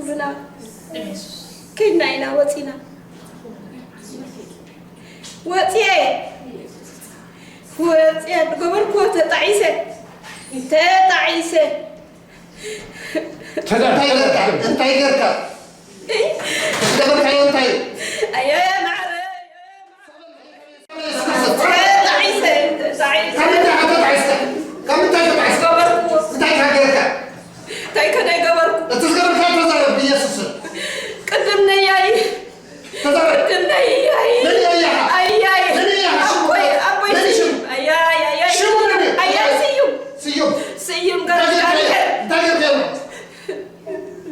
ብና ከይድና ኢና ወፂና። ወፂኤ ወፂኤ ዝገበርኩዎ ተጣዒሰ ተጣዒሰ እንታይ ጌርካ እንታይ ጌርካ ዝገበርካዮ እንታይ እዩ? ኣየ ማዕረ ተጣዒሰ ተጣዒሰ ካብ ምንታይ ኢኻ ተጣዒስካ ካብ ምንታይ ተጣዒስካ ገበርኩዎ እንታይ ኢኻ ጌርካ እንታይ ከደ ገበርኩ እቲ ዝገበርካዮ ተዛረብ ብኢየሱስ ስም ቅድም ነያይ ተዛረብ ቅድም ነያይ መን እያ ኢኻ? ኣያይ መን እያ ኢኻ? ሽሙ? ኣቦይ ኣቦይ መን እዩ ሽሙ? ስዩም ኣያይ ኣያይ ሽሙ መን እዩ? ኣያይ ስዩም ስዩም ስዩም እንታይ ጌርካዮ? ገብረእግዚኣብሔር እንታይ ጌርካዮ?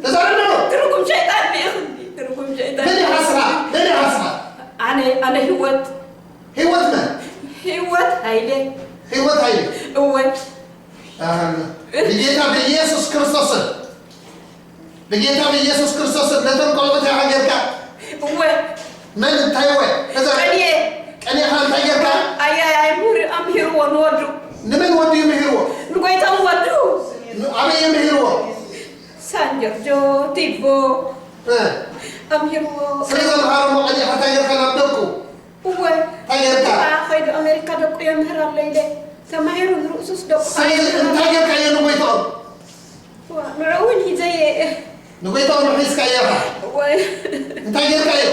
ተዛረብ ደሎ ትርጉም ሸይጣን ዲኹም ትርጉም ሸይጣን መን ኢኻ ስኻ? መን ኢኻ ስኻ? ኣነ ኣነ ህይወት ህይወት መን? ህይወት ሃይለ ህይወት ሃይለ እወ ብጌታ ብኢየሱስ ክርስቶስ ስም ብጌታ ብኢየሱስ ክርስቶስ ስም ነቶም ቆልዑት ኢኻ ጌርካ እወ መን እንታይ ወ ተዛረብ ቀንየ ቀኒኻ እንታይ ጌርካ? ኣያይ ኣይምሁር ኣምሂርዎ ንወዱ ንመን ወዲ እዩ ምሂርዎ? ንጎይቶም ወዱ ን- ኣበይ እዩ ምሂርዎ? ሳን ጆርጆ ቲቦ እ፣ ኣምሂርዎ ስለ ዘምሃሮሞ ቀኒኻ እንታይ ጌርካ ናብ ደቁ? እወ እንታይ ጌርካ? ከይዱ ኣሜሪካ ደቁ የምህር ኣሎ ኢለ ተማሂሩ ንርእሱስ ደቁ ስለዚ እንታይ ጌርካዮ ንጎይታኦም? ንዕኡ እውን ሒዘየ ንጎይታኦም ሒዝካዮ ኢኻ። እወ እንታይ ጌርካዮ?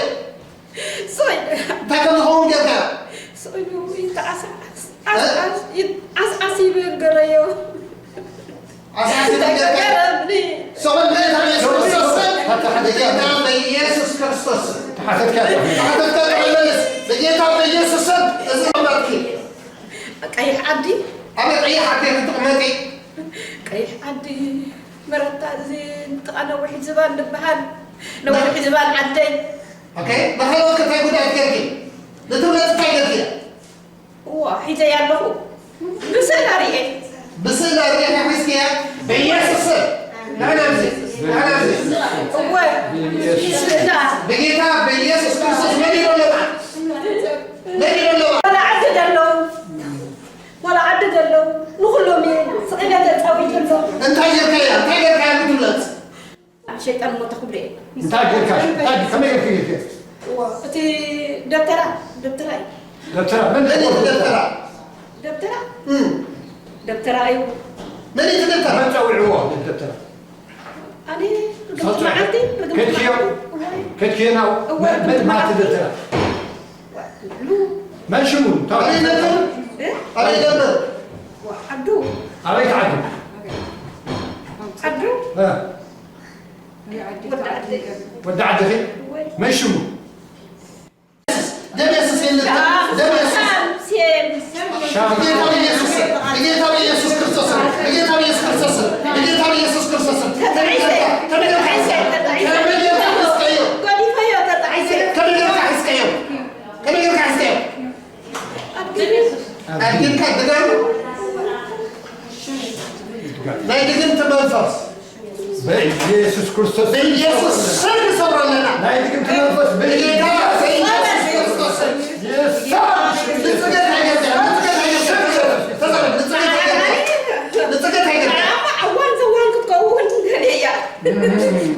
ስቕ እንታይ ከም ዝኸውን ጌርካዮ? ስቕ ኢሉ ይተዓሳዓስ ዓስዓስ ይት- ዓስዓስ ይብል ገረዮ ዓስዓስ ይብል ጌርካዮ? ተገረብኒ ሰበል በጌታ በኢየሱስ ክርስቶስ ስም፣ በጌታ በኢየሱስ ክርስቶስ ስም። ተሓተትካ ተመለስ። በጌታ በኢየሱስ ስም እዚ ተቐመጥኪ። ቀይሕ ዓዲ ኣበይ ቀይሕ ዓዲ ክትቕመጢ? ቀይሕ ዓዲ መረታ እዚ ጥቓ ነዊሕ ዝባን ዝበሃል ነዊሕ ዝባን ዓደይ ኦኬ፣ ንኻልኦት ከ እንታይ ጉድኣት ጌርኪ? ንትብለጽ እንታይ ጌርኪ? እዋ ሒዘ ኣለኹ ብስእላ ርኤ ብስእላ ርኤ ሒዝክያ? በኢየሱስ ስም ንሕና ኣብዚ ንሕና ኣብዚ እወ ስእላ ብጌታ በኢየሱስ ክርስቶስ መን ይደሎ? መን ይደሎ? ዋላ ዓዲ ዘለዉ ዋላ ዓዲ ዘለዉ ንኹሎም እየ ስቕለ ተፃዊቱ ኣሎ እንታይ ጌርካያ? እንታይ ጌርካያ? ንትብለጽ ሸይጣን እሞ ተኽብሎ እየ እንታይ ጌርካ? እንታይ ከመይ ጌርካ ጌርካ? እዋ እቲ ደብተራ ደብተራ እዩ ደብተራ መን መን እዩ ደብተራ? ደብተራ እም፣ ደብተራ እዩ መን እዩ ደብተራ? መን ጸዊዕዎ ደብተራ? ኣነ ርግምቲ መዓልቲ ርግምቲ ከድክዮ? መዓልቲ እዋይ ከድክዮ ናው እወ፣ መን ማቲ ደብተራ? ሉ መን ሽሙ? እንታይ ኣበይ ነበር? እ? ኣበይ ነበር? ዓዱ ኣበይ ተዓዱ? ዓዱ እ፣ ወዲ ዓደይ ወዲ ዓድኺ? እወይ መን ሽሙ? ደም የሱስ የለ። ደም የሱስ። ሴም በጌታ በኢየሱስ ስም፣ በጌታ በኢየሱስ ክርስቶስ ስም፣ በጌታ በኢየሱስ ክርስቶስ ስም፣ በጌታ በኢየሱስ ክርስቶስ ስም። ከመይ ጌርካ? ከመይ ጌርካ? ከመይ ጌርካ ሒዝካዮ? ገዲፈዮ ተጣሒሰ ከመይ ጌርካ ሒዝካዮ? ከመይ ጌርካ ሒዝካዮ? ኣዲምካ ድገም። ናይ ድግምቲ መንፈስ በኢየሱስ ክርስቶስ በኢየሱስ ስም ንሰብሮ ኣለና። ናይ ድግምቲ መንፈስ በጌታ በኢየሱስ በኢየሱስ ክርስቶስ ስም። የሳ ንጽገት ኣይገዛን፣ ንጽገት ኣይገዛን። ተዛረብ፣ ንጽገት ኣይገዛን። ንጽገት ኣይገዛን። እዋን ዘዋን ክትከውን ገለ እያ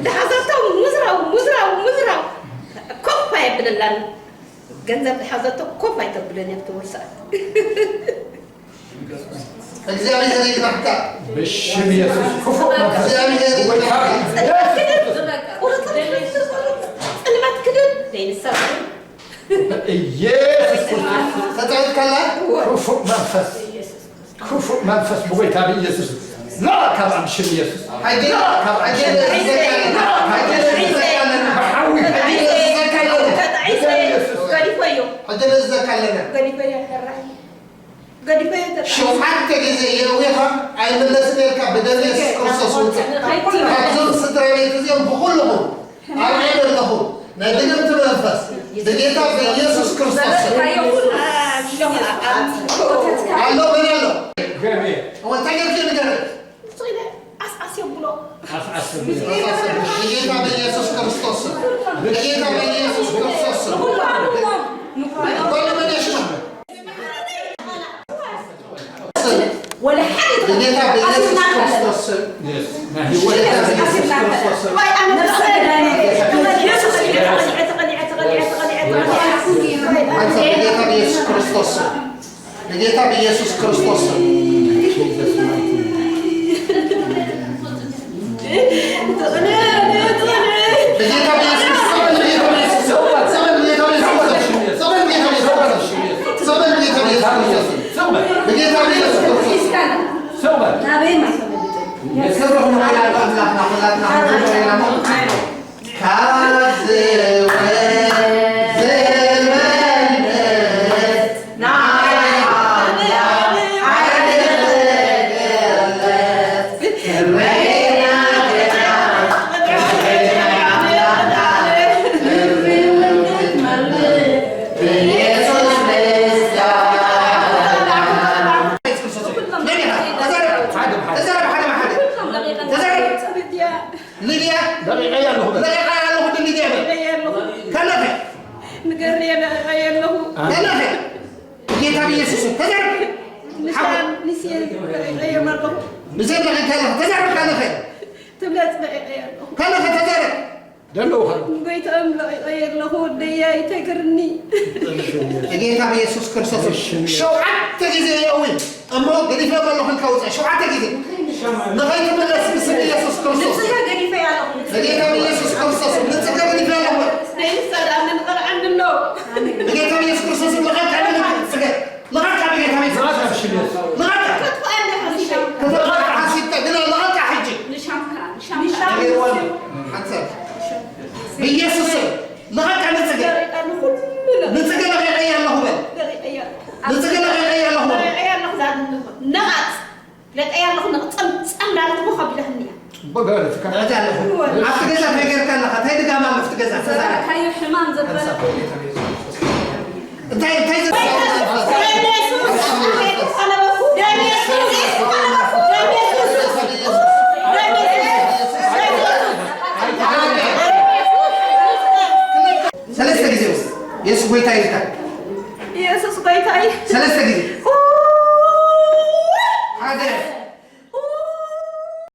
ድሓዘቶም ምዝራው ምዝራው ምዝራው ኮፍ ኣየብለላን ገንዘብ ድሓዘቶ ኮፍ ኣይተብለን እያ ትወርሳ እግዚኣብሔር ይባርካ። ብሽም የሱስ ክፉእ መንፈስ እግዚኣብሔር ይባርካ። ጽልመት ክድን ዘይንሰብ ኢየሱስ ክርስቶስ ተጻዊት ካላ ክፉእ መንፈስ ክፉእ መንፈስ ብጎይታ ብኢየሱስ ላ ካብ ኣብ ሽም ኢየሱስ ሓጀለ ሓጀለ ዝዘካለ ሓጀለ ዝዘካለ ብሓዊ ሓጀለ ዝዘካለ ተጣዒሰ ገዲፈዮ ሓጀለ ዝዘካለና ገዲፈዮ ሕራይ ገዲፈዮ ተጣዒሰ ሸውዓተ ግዜ የእዊኻ ኣይምለስን ኢልካ ብደም የሱስ ክርስቶስ ውፅእ። ካብዞም ስድራ ቤት እዚኦም ብኹልኹም ኣብ ዓይኒ ኣለኹም ናይ ድግምቲ መንፈስ ብጌታ ብኢየሱስ ክርስቶስ ስም ኣሎ። መን ኣሎ? ገርሜ እወ እንታይ ጌርኪ ንገረን። ኣስኣስ የብሎ ኣስኣስ ብጌታ ብኢየሱስ ክርስቶስ ስም ብጌታ ብኢየሱስ ክርስቶስ ስም ጓል መን እያ ሽማ? ወላ ሓደ በጌታ በኢየሱስ ክርስቶስ ስም። በጌታ በኢየሱስ ክርስቶስ ስም። አንተ በጌታ በኢየሱስ ክርስቶስ ስም። በጌታ በኢየሱስ ክርስቶስ ስም። በጌታ በኢየሱስ ስም። በጌታ በኢየሱስ ስም። በጌታ በኢየሱስ ስም። በጌታ በኢየሱስ ስም። በጌታ በኢየሱስ ክርስቶስ ስም። ሰው በል። ናበይ ማሰብ የለብን። የሰራው ነው ያለው አምላክ ነው። ሁላትና ሁሉ ነው ያለው። ካብ ዝወ-፣ ዝመልስ ናይ ኣምላኽ ሓይሊ ዝግለጽ ክብረና ናይ ኣምላኽና ክብሪ እውን ክትመልእ ብኢየሱስ ምስጋና። ተዛረብ፣ ተዛረብ፣ ሓደ ብሓደ። ተዛረብ። ሊድያ። ለቂቐያ ኣለኹ በል። ለቂቐያ ኣለኹ በል፣ ሊድያ በል። ለቂቐያ ኣለኹ። ከለኸ። ንገርየ ለቂቐያ ኣለኹ። ከለኸ። ጌታ ብኢየሱስ ስም ተዛረብ። ንሳ-፣ ንስየ ለቂቐዮም ኣለኹ። ንስየ ለቂቐያ ኣለኹ። ተዛረብ ከለኸ። ትብለጽ ለቂቐያ ኣለኹ። ከለኸ ተዛረብ። ደለዉ ኻሉ። ንጎይትኦም ለቂቐዮ ኣለኹ፣ ወደየ ኣይተግርኒ። ጌታ ብኢየሱስ ክርስቶስ እሺ። ሸውዓተ ግዜ የእዊ እሞ ገዲፈ ከለኹ ኢልካ ውፅእ። ሸውዓተ ግዜ ንኸይትምለስ ብስም ኢየሱስ ክርስቶስ። ንስኻ ገዲፈ ኣለኹ። ንጌታ ብኢየሱስ ክርስቶስ ንፅገ ገዲፈ ኣለኹ። ናይ ንሳ ደኣ መንቐልዓኒ ኣሎ። ንጌታ ብኢየሱስ ክርስቶስ ንቐልካ ንፅገ። ንቐልካ ብጌታ ብኢየሱስ ንቐልካ ብሽም ኢየሱስ። ንቐልካ። ክትኮ ኣለ ሓሲታ። ክትኮ ሓሲታ፣ ግን ንቐልካ ሕጂ። ንሻምካ፣ ንሻምካ። ሓንሳብ። ብኢየሱስ ስም ንቐልካ ንፅገ። ንፅገ ለቒቐያ ኣለኹ በል። ንፅገ ለቒቐያ ኣለኹ በል። ነቓጽ። ለቀያ ኣለኹ፣ ንቕጸም ጸም ዳለት እኮ ከቢዳትኒ እያ። ጽቡቕ ገበረት እካ። ደረጃ ኣለኹ። ኣብቲ ገዛ እንታይ ጌርካ ኣለኻ? እንታይ ድጋም ኣሎ ኣብቲ ገዛ? ዘበልካዮ ሕማም ዘበለ። እንታይ፣ እንታይ ዘ- ሰለስተ ግዜ ውስጥ የሱስ ጎይታ ኢልካ። ኢየሱስ ጎይታይ። ሰለስተ ግዜ። ሓደ።